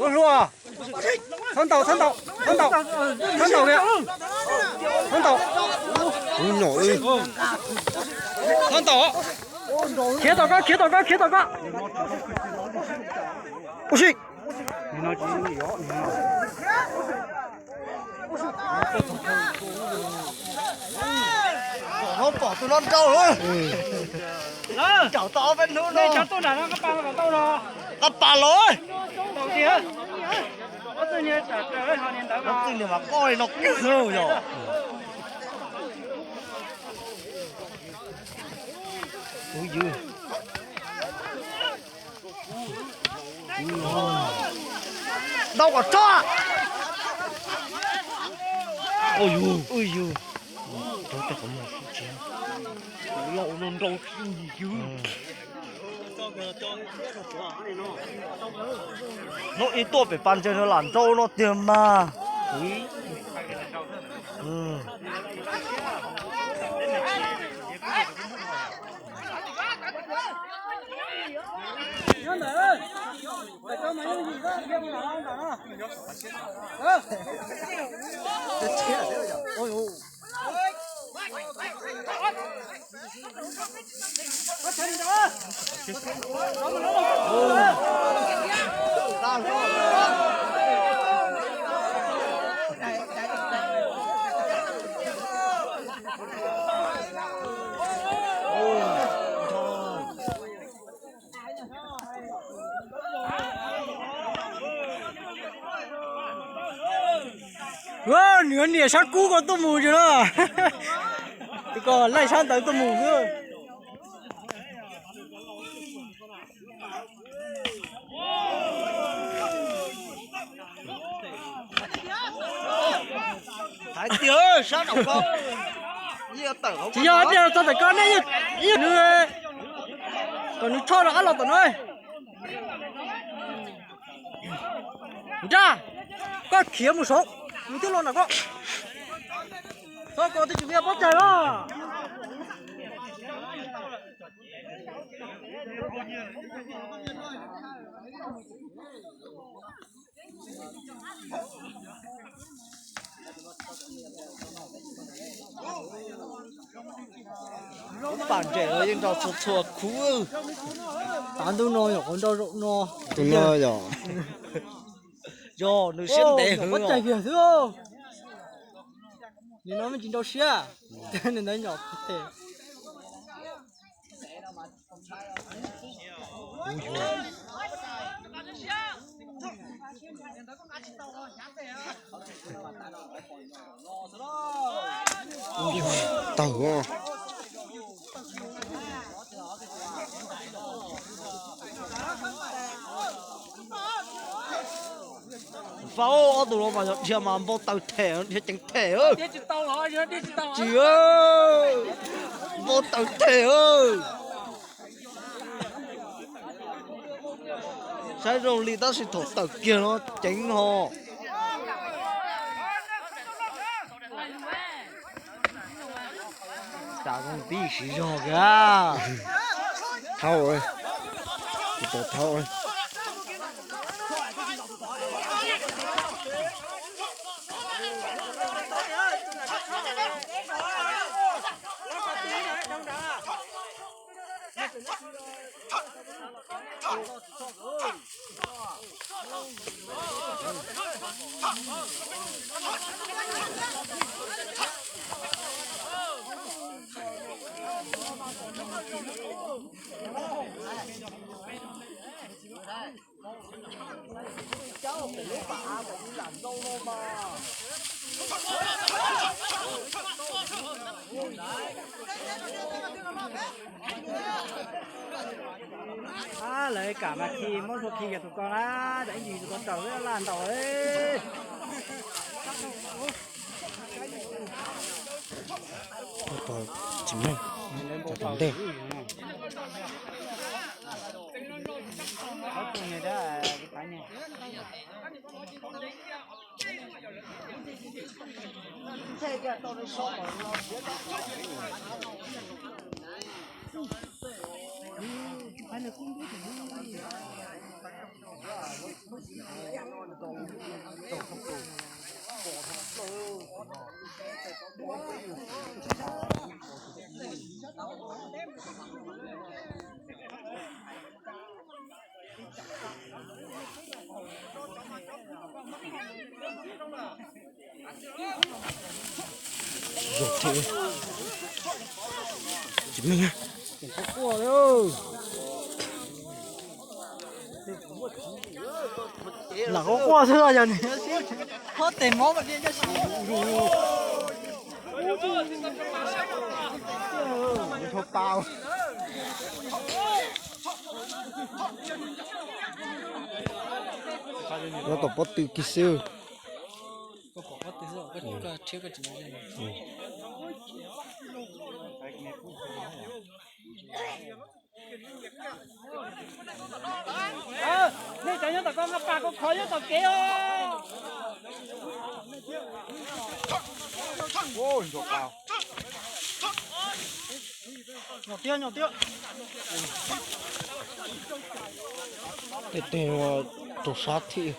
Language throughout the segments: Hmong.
Ua hlua. Txhob ntaus, txhob ntaus, txhob ntaus, txhob ntaus kìa. Txhob ntaus. Ub nyom, txhob ntaus. Khiav tom koj, khiav tom koj, khiav tom koj. Ua si. Pom tus no nrau lawm. Nrau tau ob peb hnub no. Qab pas los. Ob tug niag mas qoj li no kiag xwb yog. Ntaus kom txog. Ua yug, ua yug. Rau tej qhov muag xwb tsis, tus lauj no nrau yug yug. Hnub ib tuaj pem pas ntses no lam nrau no tiag mas. Nws niam sab kub ko tuaj mus ntsis na. Tus ko laij sab ntawd tuaj mus xwb. Hais tias sab nraum ko, tsis yog tias txog ntawm ko nej ib yam nws, kom nws tshoj rov qab los tom no. Nraj, koj khiav mus saud, nws twb los nram ko. Txhob kom twb tsis muaj pob tsaig os. Lub pas ntses los yeej nrau txhua txhua khub. Tav ntuj no yog qhov nrau zaum no. Tus no yog, yog nws siab ntev heev os. Nim no me tsis nrau siab, nws ntawd nyom phem. Tawg. Fab, ob tug no mas yog dhia mas npau taws them, dhia ceev them. Tsis, npau taws them. Saib zoo li tab sis thaum tawm kiag no ceev no. Tsam zoo tib siv zog kiag. Thaub, tsis tau thaub. Ab, lawv kam mas khi muab hlua khi yog tus ko na, ib ntsis tus ko raug laj ntaus. Tsis meej, cov tom ntej. Lam quaj quaj xwb yog nws. Qhov tes mob mas tias nyob si. Nyob tom pob tw kiag xwb. Nej cov nyob tom ko, nqa pas kom khov nyob tom kev os. Nyom tiag, nyom tiag. Tej teg no rau sab thib.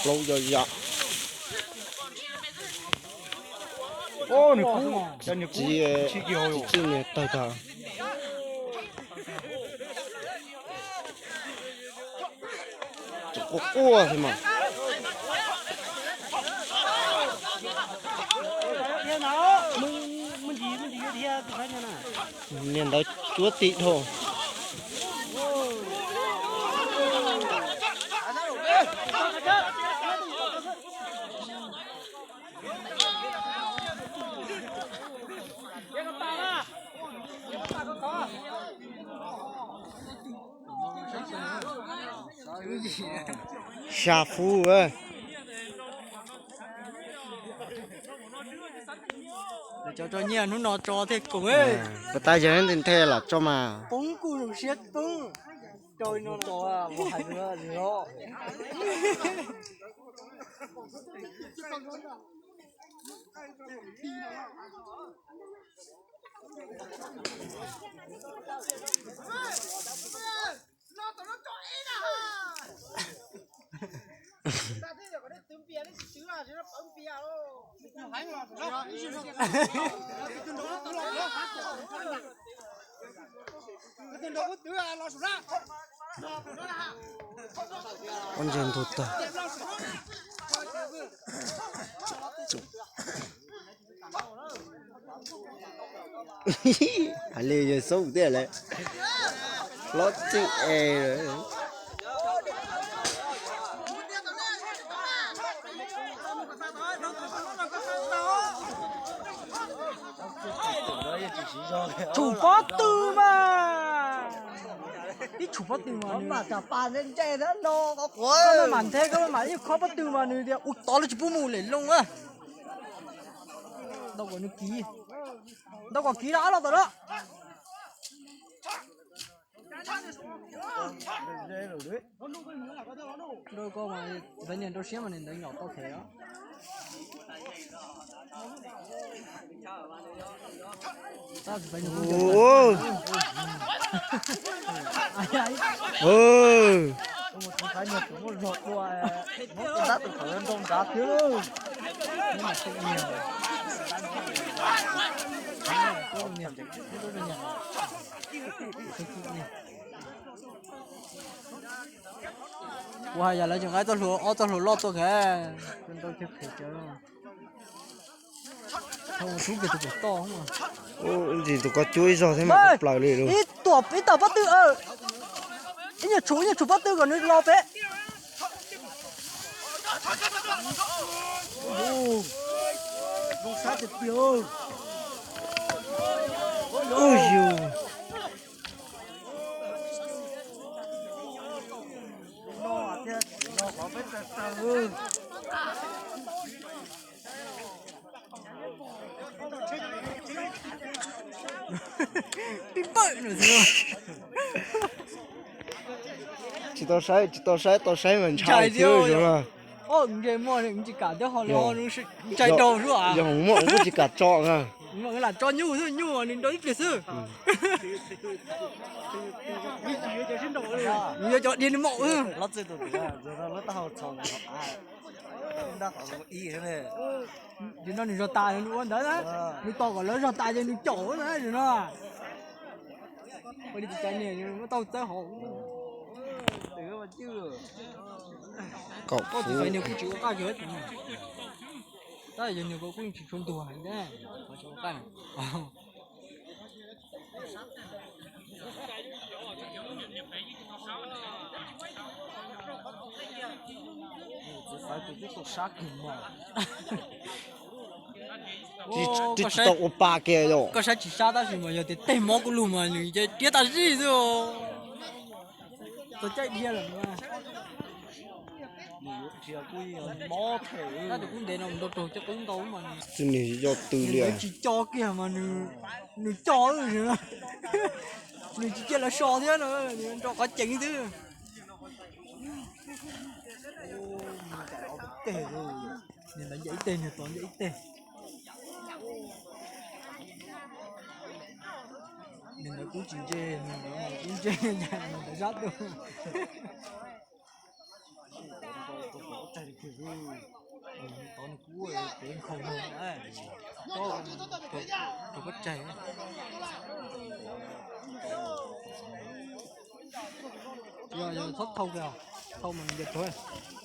Plaub yom yom. Txiv, txiv niag tawg tag. Tseem quaj quaj thiab mas. Niag ntawd cuab tim dhau. Xya fub. Cov tso nyiaj hnub no tso thiaj koom. Puas tas yawg nthe nthe los tso mas. Poob kuj zoo siab poob. Tso no tso mus hais los. Pob ntseg ntug tag. Hais li yawg Xub tiag lawm. Hlob txwj es lawm. Tshum pob tw mas. Ib tshum pob tw mas nws, koj mam nthe, koj mam ib khob pob tw mas nws tias ua tod los tsis pub mus lem loo a. Ntau kom nws kiv, ntau kom kiv los ob los tom no. Nrau ko mas, ntawd niag nrau siab mas niag ntawd nyom tau them os. Kuv hais yam lawv tseem nqa ob txoj hlua loj tuaj khav, ntau chaw phem cawv. Ntsis tus ko cuab ib zaug thiab mas plaws li lawm. Ib tuam, ib tuam pob tw, ib nyuag tshum, ib nyuag tshum pob tw kom nws los pem. Ub yus. Pib npawm nws xwb. Tsis tau saib, tsis tau saib, tau saib mas ntshai xwb zoo na. Ntsej muag tsis kam thiab ho los ntshai rau xwb. Yog muaj kuj tsis kam tso na. Lam tso nyuj xwb, nyuj nws nrau ib pliag xwb. Nws yuav cov dhia nws maum. Ces no nws zog tas nws ua ntawd, nws tos kom lawv zog tas ces nws caum na no. Ua li tsis caiv niag muab tau txawb hauv. Koj txiv faiv niag kuj tsis ua qaj kiag. Tab yog niag ko kuj tsis tshua ntuag heev thiab, qhov tsis ua qaj na. Txiv faiv kuv twb tau sab kawg mas. Tsis tau ua pa kiag yom. Koj saib tsis sab tab sis mas yog tias teg mob kuj lug mas nws riab tas zis xwb. Txog caij dhia lawm mas. Tab sis kuv ntev no nrau raug cov qub ntau mas nws, nws yog tw li tsis co kiag mas nws co, nws tsis cia lawv so thiab no, nws nrau qhov ceev xwb. Teg, niag ntawd nce ib teg, niag tod nce ib teg. Niag ntawd kuj tsis ntse, niag ntawd kuj ntse, niag ntawd sab tus. Tod nws kuj pem nkhaus nkaus, rau koj tsaig. Yog, yog txhob thau kiag, thau mas nws nce tuag.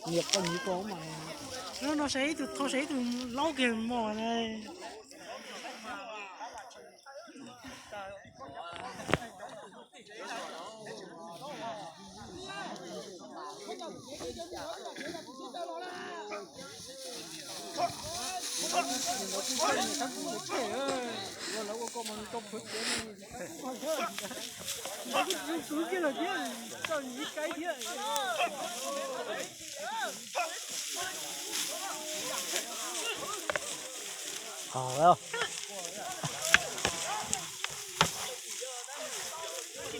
Niam poj niam ko mas. Lub no saib ib tug thau saib ib tug laub kiag mos na.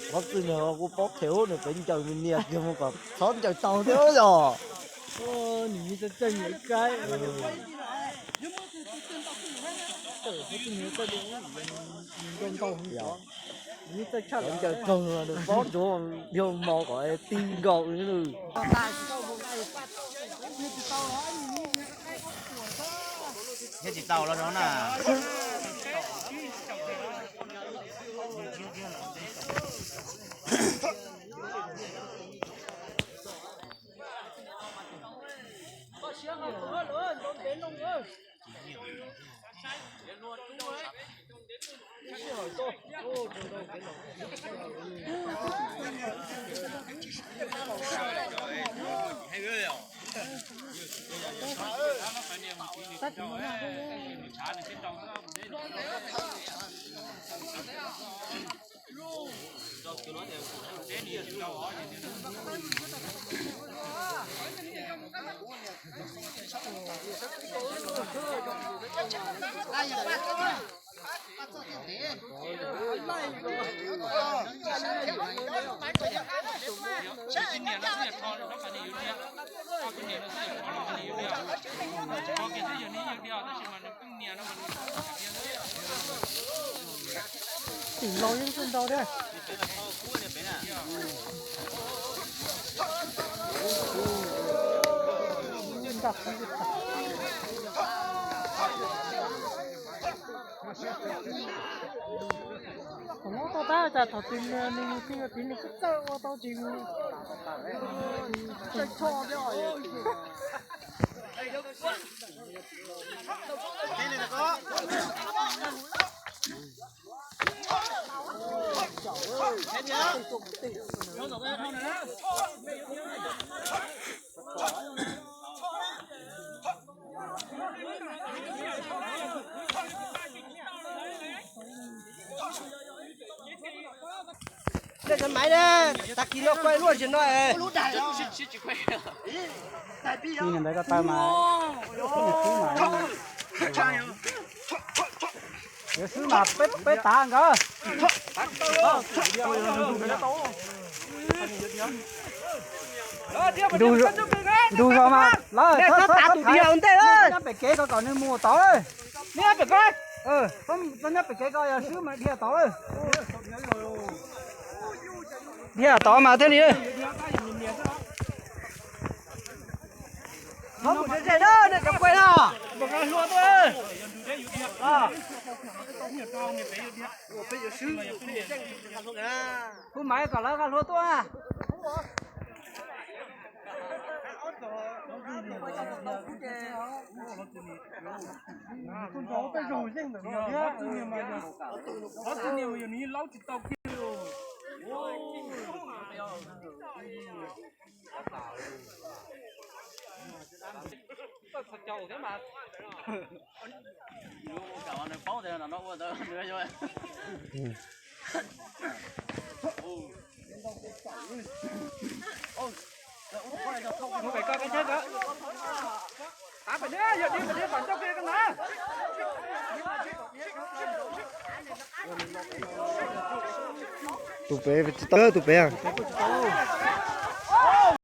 Qhov txwj niag kuj paub qhia nws pem ncaws me niag kiag mus kom txhob ncaws tau thiab yog. Nws txawj ncaws kaib, nws ncaws ntau, nws txawj tshaj, ncaws kawg nws paub ntsuav dhia mos kom ti nkaus li. Thiab tsis tau los no na. Tim laus yeej txawj ntau thiab. Thaum no tau tab cas thaum twg nws mus txij ua tid nws kuj txawj ua tau tsis mus. Txawj tshoj thiab. Maiv na, tag kis no koj luaj ziag no. Ntawd ko taw mas, yuav xwb mas peb, peb tav nkawd. Ntug, Ntug zog mas lawv txhob txhob txhob thaiv, nyob pem kev ko kom nws mus tod. Nyob pem kev ko, txhob nyob pem kev ko, yog swb mas dhia tod. Dhia tod mas thiaj li. Txhob mus ze ze na, nej cov kuj na. Hu Maiv kom lawv nqa hlua tuaj. Tus pem tsis tau, tus pem.